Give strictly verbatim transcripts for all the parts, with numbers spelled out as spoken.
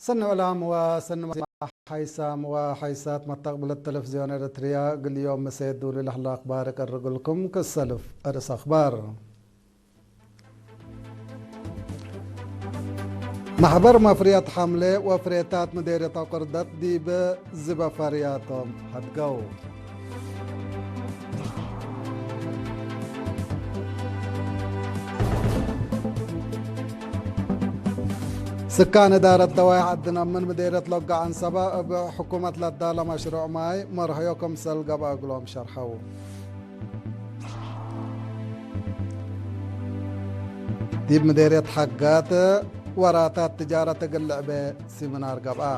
ሰኒ ዕላም ወሰኒ ሓይሳም ወሓይሳት መተቅብለት ተለፍዝዮን ኤረትርያ፣ እግል ዮም ምሴ ዱሊ ለህለ አክባር እቀርግልኩም። ክሰልፍ አርእስ አክባር። መሕበር መፍርየት ሐምሌ ወፍሬታት ምዴርየት አቁርደት ዲብ ዝበ ፈርያቶም ሀድገው። ስካን እዳረት ደዋይ ዐድነ ምን ምዴርየት ሎጋ ዐንሰበ እብ ሕኩመት ለዳለ መሽሩዕ ማይ መርሀዮ ክምሰል ገብአ እግሎም ሸርሐው። ዲብ ምዴርየት ሐጋት ወራታት ትጃረት እግል ልዕቤ ሲምናር ገብአ።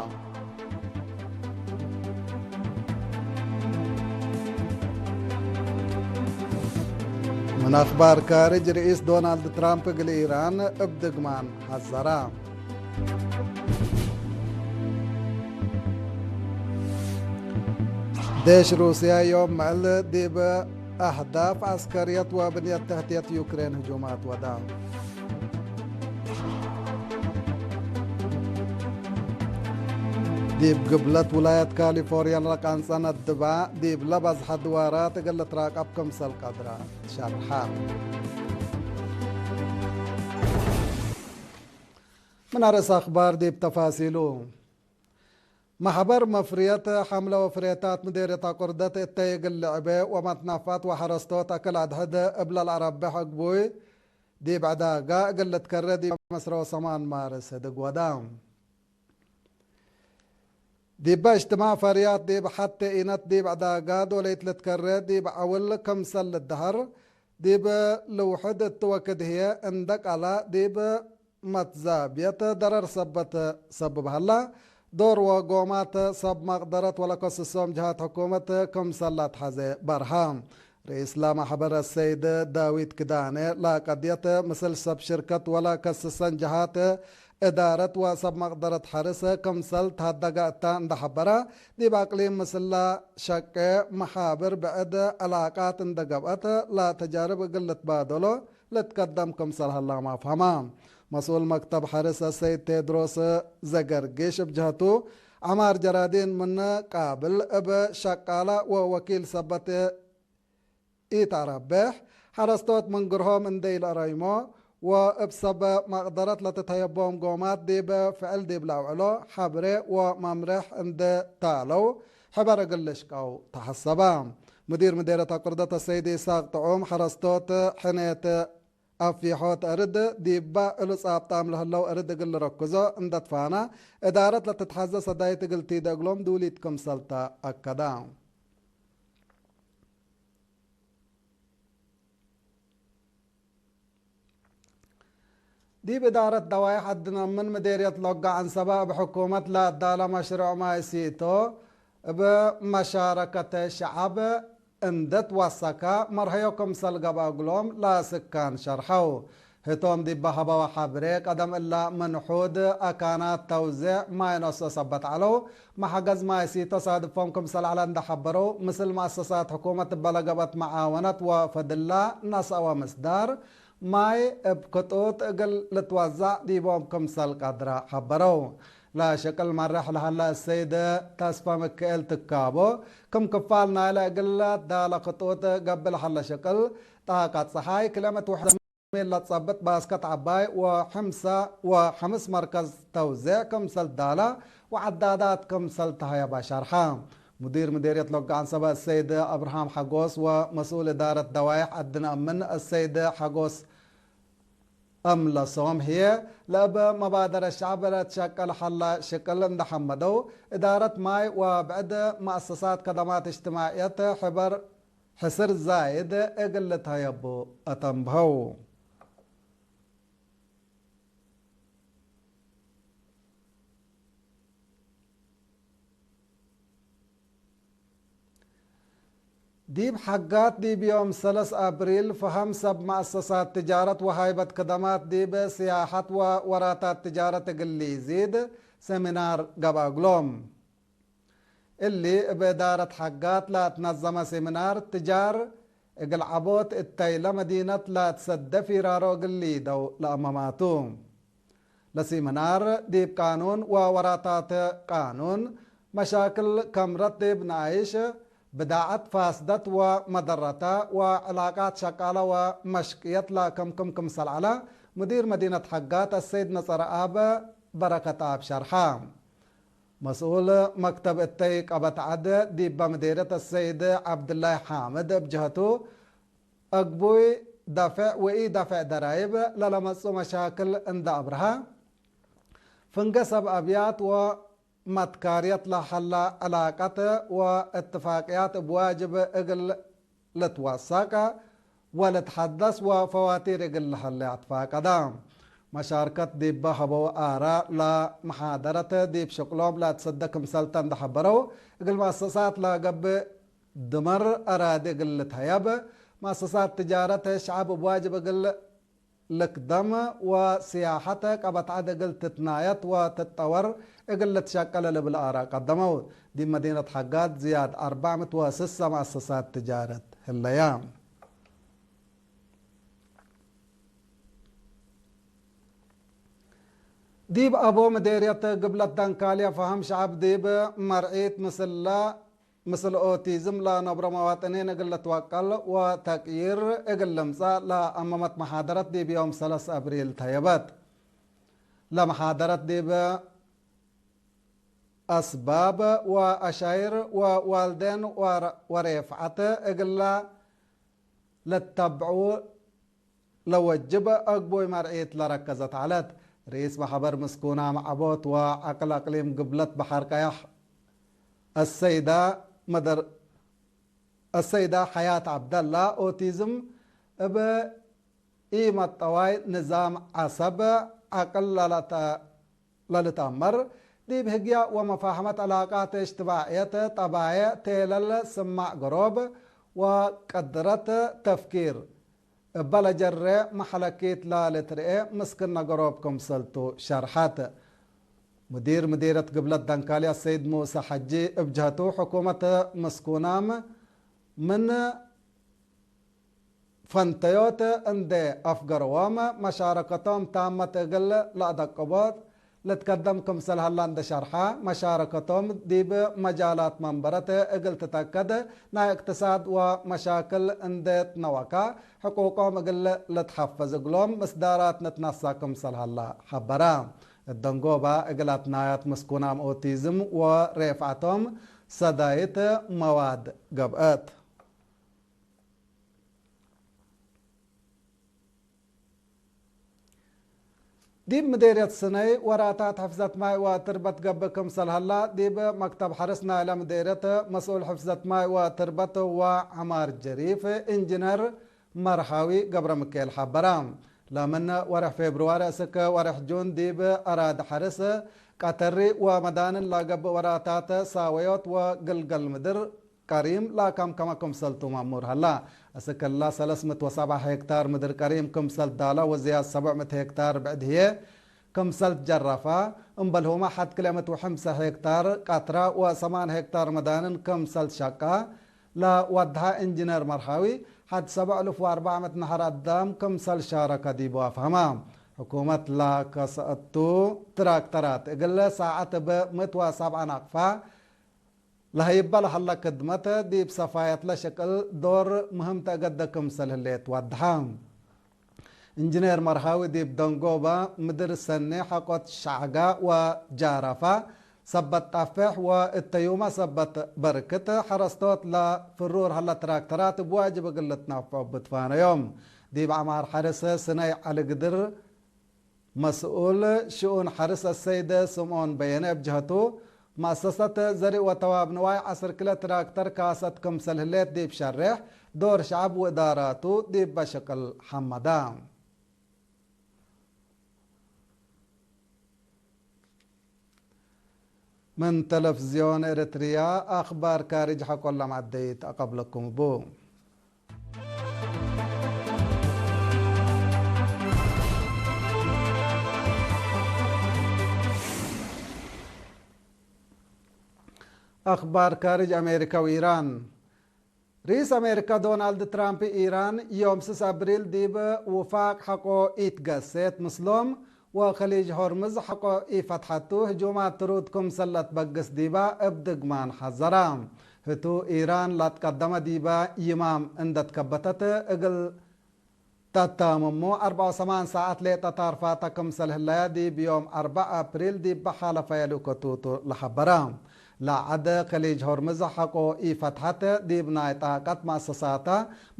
ምን አክባር ካርጅ፣ ርኢስ ዶናልድ ትራምፕ እግል ኢራን እብ ድግማን ሐዘረ። ዴሽ ሩስያ ዮም ምዕል ዲብ አህዳፍ ዐስከርየት ወብንየት ተህትየት ዩክሬን ህጁማት ወዳ። ዲብ ግብለት ውላየት ካሊፎርያ ለቃንጸ ነድባ ዲብለ በዝሐ ድዋራት እግል ልትራቀብ ክምሰል ቀድረ ትሸርሐ። ምን አርእስ አክባር ዲብ ተፋሲሉ። መሕበር መፍርየት ሐምለ ወፍሬታት ምዴርየት አቁርደት እተይ እግል ልዕቤ ወመትናፍዐት ወሐረስቶት አክል አድሕድ እብለ ለአረብሕ እግቡይ ዲብ ዕዳጋ እግል ልትከረ ዲብ ዐስር ወሰማን ማርስ ህድግ ወዳ። ዲበ እጅትማዕ ፈርያት ዲብ ሐቴ ኢነት ዲብ ዕዳጋ ዶለይት ልትከረ ዲብ ዐውል ክምሰል ልደሀር፣ ዲብ ልውሕድ እት ወክድ ህዬ እንደ ቀላ ዲብ መትዛብየት ደረር ሰበት ሰብብ ሀላ፣ ዶር ወጎማት ሰብ መቅደረት ወለከስሶም ጀሃት ሕኩመት ክምሰል ለአትሐዜ በርሀ። ርኢስ ለመሕበር አሰይድ ዳዊት ክዳኔ፣ ለቀድየት ምስል ሰብ ሽርከት ወለከስሰን ጀሃት እዳረት ወሰብ መቅደረት ሐርስ ክምሰል ተሀደገ እተ እንደ ሐበረ፣ ዲብ አቅሊም ምስለ ሸቄ መሓብር ብዕድ ዕላቃት እንደ ገብአት፣ ለተጃርብ እግል ልትባደሎ ልትቀደም ክምሰል ሀላም አፍሀመ። መስኡል መክተብ ሐርስ አሰይድ ቴድሮስ ዘገርጊሽ እብ ጀህቱ፣ ዐማር ጀራዲን ምን ቃብል እብ ሸቃለ ወወኪል ሰበት ኢተአረቤሕ፣ ሐረስቶት ምን ግርሆም እንዴ ኢለአረይሞ ወእብ ሰብ መቅደረት ለትትሀየቦም ጎማት ዲብ ፍዕል ዲብ ለአውዕሎ ሐብሬ ወመምሬሕ እንዴ ተአለው፣ ሕበር እግል ልሽቀው ተሐሰበ። ሙዲር ምዴርየት አቁርደት አሰይድ ኢሳቅ ጥዑም፣ ሐረስቶት ሕኔት አፊሖት አርድ ዲበ እሉ ጻብጣም ለህለው አርድ እግል ልረክዞ እንዴ ትፋነ፣ እዳረት ለትትሐዘ ሰዳይት እግል ቲደ እግሎም ዱሊት ክምሰል ተአከደ። ዲብ እዳረት ደዋይሕ ዐድነ ምን ምዴርየት ሎጋ ዐንሰበ እብ ሕኩመት ለአዳለ መሽሩዕ ማይ ሲቶ እብ መሻረከተ ሸዐብ እንዴ ትወሰከ መርሀዮ ክምሰል ገብአ እግሎም ለስካን ሸርሐው። ህቶም ዲበ ሀበወ ሐብሬ፣ ቀደም እለ ምን ሑድ አካናት ተውዜዕ ማይ ነስኦ ሰበት ዐለው፣ መሐገዝ ማይ ሲቶ ሳድፎም ክምሰል ዐለ እንዴ ሐበረው፣ ምስል መአሰሳት ሕኩመት እበ ለገብአት መዓወነት ወፈድላ ነስአወ ምስዳር ማይ እብ ክጡጥ እግል ልትወዘዕ ዲቦም ክምሰል ቀድረ ሐበረው። ለሽቅል መሬሕ ለሀለ አሰይድ ተስፈ ምክኤል ትካቦ፣ ክም ክፋል ናይለ እግል ለትዳለ ክጡጥ ገብእ ለሀለ ሽቅል፣ ጣቀት ጸሓይ፣ ክሌመት ውሕደት ምን ለትጸብጥ ባስከት ዐባይ ወሕምሰ ወሐምስ መርከዝ ተውዜዕ ክምሰል ዳለ ወዐዳዳት ክምሰል ተሀየበ ሸርሐ። ሙዲር ምዴርየት ሎጋ ዐንሰበ አሰይድ አብርሃም ሐጎስ ወመስኡል እዳረት ደዋይሕ ዐድነ ምን አሰይድ ሐጎስ እምለሶም ህዬ፣ ለእብ መባደረት ሸዕብ ለትሸቀል ሐለ ሽቅል እንዴ ሐመደው፣ እዳረት ማይ ወብዕድ መአሰሳት ከደማት እጅትማዕየት ሕበር ሕስር ዛይድ እግል ልትሀየቡ አተንብሀው። ዲብ ሐጋት ዲብ ዮም ሰለስ አብሪል፣ ፈሀም ሰብ መአሰሳት ትጃረት ወሃይበት ክደማት ዲብ ስያሐት ወወራታት ትጃረት እግል ሊዚድ ሰሚናር ገብአ እግሎም። እሊ እብ እዳረት ሐጋት ለአትነዘመ ሴሚናር፣ ትጃር እግል ዐቦት እተይ ለመዲነት ለአትሰደ ፊራሮ እግል ሊደው ለአመማቱ። ለሲምናር ዲብ ቃኑን ወወራታት ቃኑን፣ መሻክል ከምረት ዲብ ነኣይሽ፣ ብዳዐት ፋስደት ወመደረታ ወዕላቃት ሸቃለ ወመሽቅየት ለከምክም ክምሰል ዐለ፣ ሙዲር መዲነት ሐጋት አሰይድ ነጸረኣብ በረከትኣብ ሸርሐ። መስኡል መክተብ እተይ ቀበት ዐድ ዲበ ምዴርየት አሰይድ ዐብድላይ ሓምድ እብ ጀህቱ፣ አግቡይ ደፍዕ ወኢደፍዕ ደራይብ ለለመጽኡ መሻክል እንደ አብርሀ፣ ፍንገ ሰብ አብያት ወመትካርየት ለሀለ ዕላቀት ወእትፋቅያት እብ ዋጅብ እግል ልትወሰቅ ወልትሐደስ ወፈዋቲር እግል ለሀለ አትፋቀደ። መሻርከት ዲበ ሀበው አራ ለመሓደረት ዲብ ሽቅሎም ለአትሰደ ክምሰልተ እንደ ሐበረው፣ እግል መአሰሳት ለገብእ ድመር አራዲ እግል ልትሀየብ፣ መአሰሳት ትጃረት ሸዐብ እብ ዋጅብ እግል ልክደም ወስያሐት ቀበት ዐድ እግል ትትናየት ወትትጠወር እግል ልትሸቀለ ልብል አራ ቀደመው። ዲብ መዲነት ሐጋት ዝያድ አርበዕ ምእት ወስሰ መአሰሳት ትጃረት ህለያ። ዲብ አቦ ምዴርየት ግብለት ደንካልየ ፈሀም ሸዐብ ዲብ መርዒት ምስለ ምስል ኦቲዝም ለነብሮ መዋጥኒን እግል ልትወቀል ወተቅዪር እግል ልምጸእ ለአመመት መሓደረት ዲብ ዮም ሰለስ አብሪል ተየበት። ለመሓደረት ዲብ አስባብ ወአሻይር ወዋልዴን ወረ-፣ ወሬፍዐት እግለ ለተብዑ ለወጅብ አግቡይ መርዒት ለረከዘት ዐለት። ርኢስ መሕበር ምስኩናም ዐቦት ወዐቅል አቅሊም ግብለት በሐር ቀያሕ አሰይዳ መደር-፣ አሰይዳ ሐያት ዐብደላ፣ ኦቲዝም እብ ኢመጠዋይ ንዛም ዐሰብ ዐቅል ለለተ-፣ ለልትአመር፣ ዲብ ህግያ ወመፋህመት ዕላቃት እጅትማዕየት ጠባዬዕ ቴለል ስማዕ ገሮብ ወቅድረት ተፍኪር እበ ለጀሬ መሐለኪት ለልትርኤ ምስክነ ገሮብ ክምሰልቱ ሸርሐት። ሙዲር ምዲረት ግብለት ደንካልያ ሰይድ ሙሰ ሐጂ እብ ጀህቱ፣ ሕኩመት ምስኩናም ምን ፈንተዮት እንዴ አፍገረዎም፣ መሻረከቶም ታመት እግል ለአደቅቦት ልትከደም ክምሰል ሀላ እንዴ ሸርሐ፣ መሻረከቶም ዲብ መጃላት መንበረት እግል ትተከድ፣ ናይ እቅትሳድ ወመሻክል እንዴ ትነወካ፣ ሕቁቆም እግል ልትሐፈዝ እግሎም ምስዳራት ንትነሳ ክምሰል ሀላ ሐበረ። እደንጎባ እግል አትናያት ምስኩናም ኦቲዝም ወሬፍዐቶም ሰዳይት መዋድ ገብአት። ዲብ ምዴርየት ስነይ ወራታት ሕፍዘት ማይ ወትርበት ገብእ ክምሰል ሀላ፣ ዲብ መክተብ ሐርስ ናይለ ምዴርየት መስኡል ሕፍዘት ማይ ወትርበት ወዐማር ጀሪፍ ኢንጅነር መርሃዊ ገብረሚካኤል ሐበረ። ለምን ወርሕ ፌብርዋሪ እስክ ወርሕ ጁን ዲብ አራድ ሐርስ፣ ቀተሪ ወመዳንን ለገብእ ወራታት ሳወዮት ወግልገል ምድር ቀሪም ለከምከመ ክምሰልቱ መእሙር ሀላ። እስክ እላ ሰለስ ምእት ወሰብዓ ሄክታር ምድር ቀሪም ክምሰል ዳለ ወዝያድ ሰብዕ ምእት ሄክታር ብዕድ ህዬ ክምሰል ትጀረፋ፣ እምበልሁመ ሐድ ክልኤ ምእት ወሐምሰ ሄክታር ቀትራ ወሰማን ሄክታር መዳንን ክምሰል ትሸቃ ለወድሐ ኢንጅነር መርሃዊ፣ ሐድ ሰብዕ እልፍ ወአርበዕ ምእት ነሐር አዳም ክምሰል ሻረከ ዲቡ አፍሀማ። ሕኩመት ለከሰአቱ ትራክተራት እግል ሳዐት እብ ምእት ወሰብዓ ናቅፋ ለሀይበ ለሀለ ክድመት ዲብ ሰፋየት ለሸቅል ዶር ምህም ተአገደ ክምሰል ህሌት ወድሐ። ኢንጅኔር መርሃዊ ዲብ ደንጎበ ምድር ሰኔ ሐቆት ሸዕጋ ወጃረፋ ሰበት ጣፌሕ ወእተዩመ ሰበት በርክት ሐረስቶት ለፍሩር ሀለ ትራክተራት እብ ዋጅብ እግል ልትናፍዖ እብ ትፋነዮም። ዲብ ዐማር ሐርስ ስነይ ዐሊ ግድር መስኡል ሽኡን ሐርስ አሰይድ ስምኦን በየነ እብ ጀህቱ፣ መአሰሰት ዘርእ ወተዋብ ንዋይ ዐስር ክለ ትራክተር ካሰት ክምሰል ህሌት ዲብ ሸሬሕ፣ ዶር ሸዐብ ወእዳራቱ ዲበ ሽቅል ሐመዳ። ምን ተለፍዝዮን ኤረትርያ አክባር ካርጅ ሐቆለ መዐደይት አቀብለኩም እቡ። አክባር ካርጅ አሜሪካ ወኢራን። ርኢስ አሜሪካ ዶናልድ ትራምፕ ኢራን ዮም ስስ አብሪል ዲብ ውፋቅ ሐቆ ኢትገሴት ምስሎም ወከሊጅ ሆርምዝ ሐቆ ኢፈትሐቱ ህጁማት ትሩድ ክምሰል ለትበግስ ዲባ እብ ድግማን ሐዘራ። ህቱ ኢራን ላትቀደመ ዲበ ይማም እንደ ትከበተት እግል ተታምሙ አርበዕ ወሰማን ሰዓት ሌጠ ታርፋተ ክምሰል ህለያ ዲብ ዮም አርበዕ አፕሪል ዲብ በሓለፈየ ልኡከቱ ቱ ለሐበረ። ለዐድ ከሊጅ ሆርምዝ ሐቆ ኢፈትሐት ዲብ ናይ ጣቀት መአሰሳተ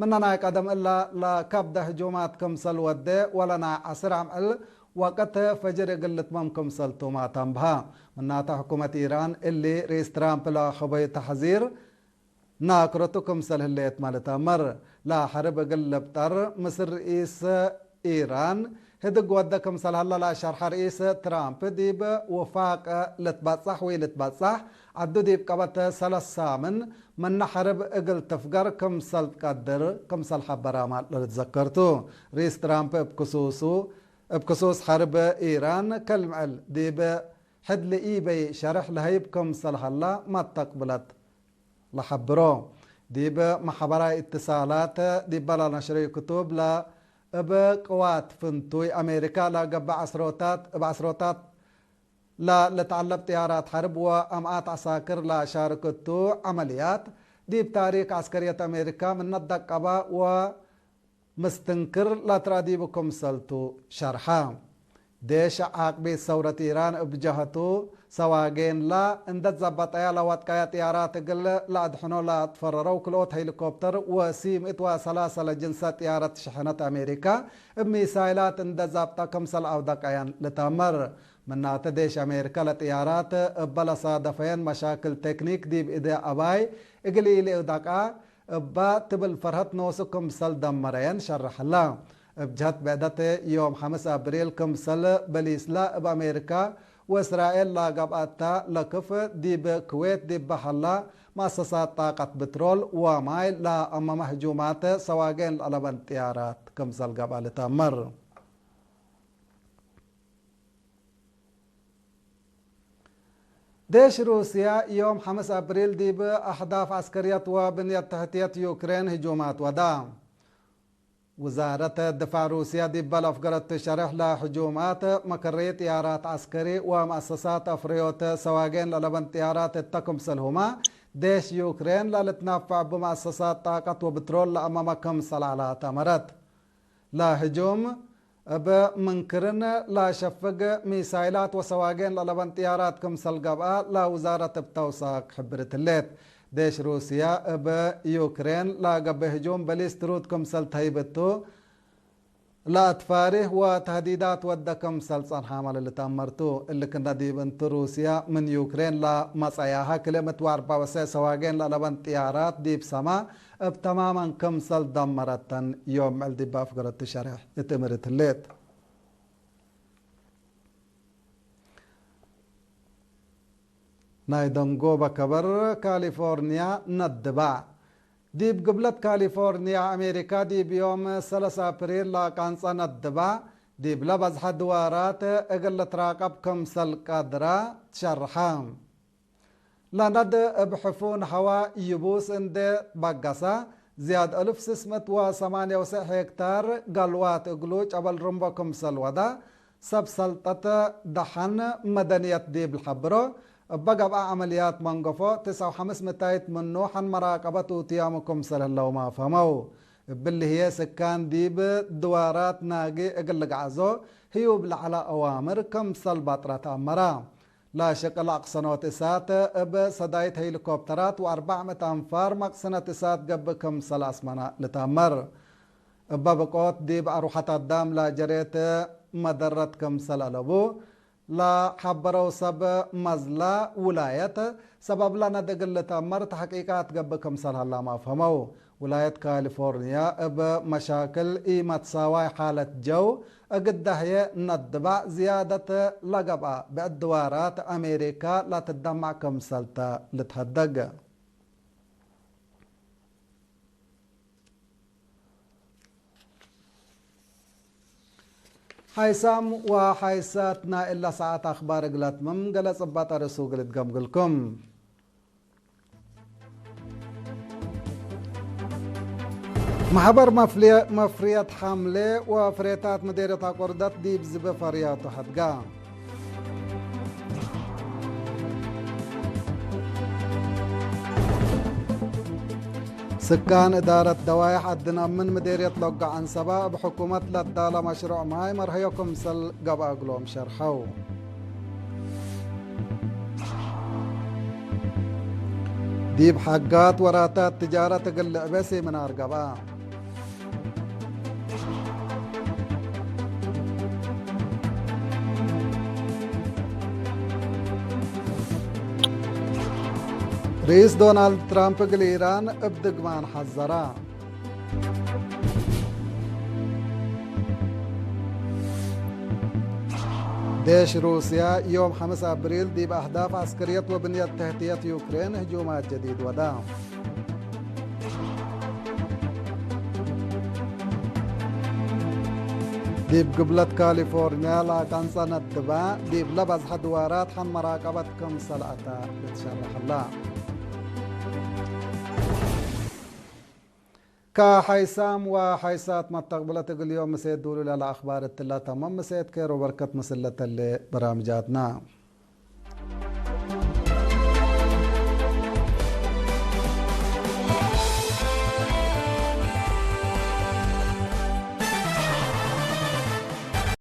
ምነ ናይ ቀደም እለ ለከብደ ህጁማት ክምሰል ወዴ ወለ ናይ ዐስር አምዕል ወቅት ፈጅር እግል ልትመም ክምሰል ቱማ ተንብሀ። ምናተ ሕኩመት ኢራን እሊ ርኢስ ትራምፕ ለአኸበዩ ተሕዚር ናክረቱ ክምሰል ህሌት ማ ልትአመር። ለሐርብ እግል ልብጠር ምስል ርኢስ ኢራን ህድግ ወደ ክምሰል ሀለ ለሸርሐ ርኢስ ትራምፕ፣ ዲብ ውፋቅ ልትበጸሕ ወኢልትበጸሕ ዐዱ ዲብ ቀበት ሰለስ ሳምን ምነ ሐርብ እግል ትፍገር ክምሰል ትቀድር ክምሰል ሐበራማ ለልትዘከር ቱ። ርኢስ ትራምፕ እብ ክሱሱ፣ እብ ክሱስ ሐርብ ኢራን ከልምዕል ዲብ ሕድ ለኢበይ ሸርሕ ለሀይብ ክምሰል ሀላ መተቅብለት ለሐብሮ። ዲብ መሐበራይ እትሳላት ዲበ ለነሽረዩ ክቱብ ለእብ ቅዋት ፍንቱይ አሜሪካ ለገብእ ዐስሮታት፣ እብ ዐስሮታት ለልትዐለብ ጥያራት ሐርብ ወአምኣት ዐሳክር ለአሻርክ እቱ ዐመልያት፣ ዲብ ታሪክ ዐስከርየት አሜሪካ ምነ ደቀባ ወ ምስትንክር ለትረአ ዲቡ ክምሰል ቱ ሸርሐ። ዴሽ ዓቅቢት ሰውረት ኢራን እብ ጀሀቱ፣ ሰዋጌንላ እንደ ትዘበጠያ ለወጥቀያ ጥያራት እግል ለአድሕኖ ለአትፈረረው ክልኦት ሄሊኮፕተር ወሲ ምእት ወሰላሰ ለጅንሰ ጥያረት ሽሕነት አሜሪካ እብ ሚሳይላት እንደ ዛብጠ ክምሰል አውደቀየን ልተአመር። ምናተ ዴሽ አሜሪካ ለጥያራት እበ ለሳደፈየን መሻክል ቴክኒክ ዲብ እዴ አባይ እግል ኢሊአውደቃ እባ ትብል ፈርሀት ኖሱ ክምሰል ደመረየን ሸርሐላ። እብ ጀህት ብዕደት፣ ዮም ሐምስ አብሪል ክምሰል በሊስላ እብ አሜሪካ ወእስራኤል ለገብአታ ለክፍ፣ ዲብ ክዌት ዲበ ሀላ መአሰሳት ጣቀት ብትሮል ወማይ ለአመመ ህጁማት ሰዋጌን ለአለበን ጥያራት ክምሰል ገብአ ልትአመር። ዴሽ ሩስያ ዮም ሐምስ አብሪል ዲብ አህዳፍ ዐስከርየት ወብንየት ተሕትየት ዩክሬን ህጁማት ወዳ። ውዛረት ድፋዕ ሩስያ ዲበ ለአፍገረቱ ሸሬሕ ለህጁማት መከረይ ጥያራት ዐስከሪ ወመአሰሳት አፍረዮት ሰዋጌን ለለበን ጥያራት እተ ክምሰልሁመ፣ ዴሽ ዩክሬን ለልትናፈዕ እብ መአሰሳት ጣቀት ወብትሮል ለአመመ ክምሰል ዐለ ተአመረት። ለህጁም እብ ምንክርን ለሸፍግ ሚሳይላት ወሰዋጌን ለለበን ጥያራት ክምሰል ገብአ ለውዛረት እብ ተውሳክ ሕብርት ህሌት። ዴሽ ሩስያ እብ ዩክሬን ለገብእ ህጁም በሊስት ሩድ ክምሰል ተህይብ እቱ፣ ለአትፋሪህ ወተህዲዳት ወደ ክምሰል ጸንሐመ ለልትአመር ቱ። እሊ ክእነ ዲብ እንቲ ሩስያ ምን ዩክሬን ለመጸያሀ ክልኤ ምእት ወአርበዕ ወሰዕ ሰዋጌን ለለበን ጥያራት ዲብ ሰማ እብ ተማመን ክምሰል ደመረተን ዮም ምዕል ዲብ አፍገረቱ ሸሬሕ እት እምርት ህሌት። ናይ ደንጎበ ከበር ካሊፎርንያ ነድባዕ። ዲብ ግብለት ካሊፎርንያ አሜሪካ ዲብ ዮም ሰለስ አፕሪል ለአቃንጸ ነድባዕ ዲብለ በዝሐ ድዋራት እግል ልትራቀብ ክምሰል ቀድረ ትሸርሐ። ለነድ እብ ሕፉን ሀዋ ይቡስ እንዴ በገሰ፣ ዝያድ አልፍ ስስ ምእት ወሰማንየ ወሰዕ ሄክታር ገልዋት እግሉ ጨበል ርምቦ ክምሰል ወደ፣ ሰብ ሰልጠት ደሐን መደንየት ዲብ ልሐብሮ፣ እበ ገብአ ዐመልያት መንገፎ፣ ትስዕ ወሐምስ ምታይት ምኑ ሐን መራቀበት ኡትያሙ ክምሰል ህለው ማፈመው። እብሊ ህዬ ስካን ዲብ ድዋራት ናጊ እግል ልግዐዞ ህዩብ ለዐለ አዋምር ክምሰል ባጥረ ተአመረ። ለሽቅል አቅሰኖት እሳት እብ ሰዳይት ሄሊኮፕተራት ወአርበዕ ምእት አንፋር መቅስነት እሳት ገብእ ክምሰል አስመነ ልትአመር። እበ ብቆት ዲብ አርወሐት አዳም ለጀሬት መደረት ክምሰል አለቡ ለሐበረው ሰብ መዝላ ውላየት፣ ሰበብ ለነድ እግል ልትአመር ተሕቂቃት ገብእ ክምሰል ሀላም አፍሀመው። ውላየት ካሊፎርንያ እብ መሻክል ኢመትሳዋይ ሓለት ጀው እግል ደህየ ነድባዕ ዝያደት ለገብአ ብዕድ ድዋራት አሜሪካ ለትደማዕ ክምሰል ተ ልትሀደግ። ሓይሳም ወሓይሳት ናይ እለ ሰዓት አኽባር እግል አትምም፣ ገሌ ጽባጥ አርእሱ እግል እትገምግልኩም። መሕበር መፍልየ-፣ መፍርየት ሐምሌ ወፍሬታት ምዴርየት አቆርደት ዲብ ዝበ ፈርያቱ ሐድጋ። ስካን እዳረት ደዋይሕ አድናም ምን ምዴርየት ሎጋ ዐንሰባ እብ ሕኩመት ለዳለ መሽሩዕ ማይ መርሀዮ ክምሰል ገብአ እግሎም ሸርሐው። ዲብ ሐጋት ወራታት ትጃረት እግል ልዕቤ ሴሚናር ገብአ። ርኢስ ዶናልድ ትራምፕ እግል ኢራን እብ ድግማን ሐዘራ። ዴሽ ሩስያ ዮም ሐምስ አብሪል ዲብ አህዳፍ ዐስከርየት ወብንየት ተህትየት ዩክሬን ህጁማት ጀዲድ ወዳ። ዲብ ግብለት ካሊፎርንያ ለአቀንጸ ነድባ ዲብለ በዝሐ ድዋራት ሐን መራቀበት ክምሰል አተ ልትሸረሕ ህላ። ከሐይሳም ወሐይሳት መተቅብለት እግል ዮም ምሴት ዱሉ ለለአክባር እትለ ተመም ምሴት ኬር ወበርከት ምስል ለተሌ በራምጃትና።